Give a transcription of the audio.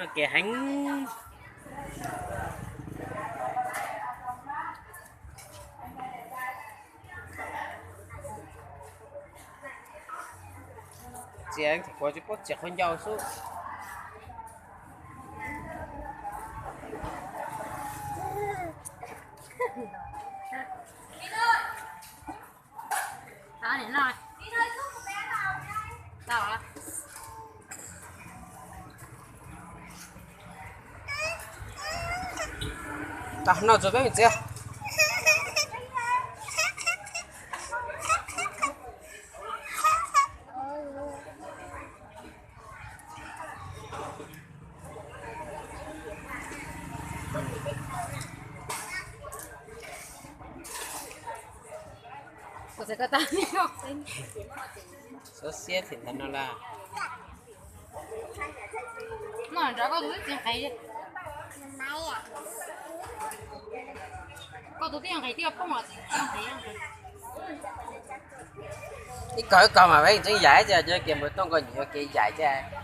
Kev heev. Txiav kuv tsis paub txiav qhov ncauj xwb. Tau, noj tsuag peb mus txiav. Xyov xiab tim ntawd no lawm. Noj nrov koj tus twb tsis nqis. Koj tus twb nqis twb poob os. Ib kog ib kog mas peb tseem yaim thiab, cov kev npua tooj koj nyiam yuav kev yaim thiab.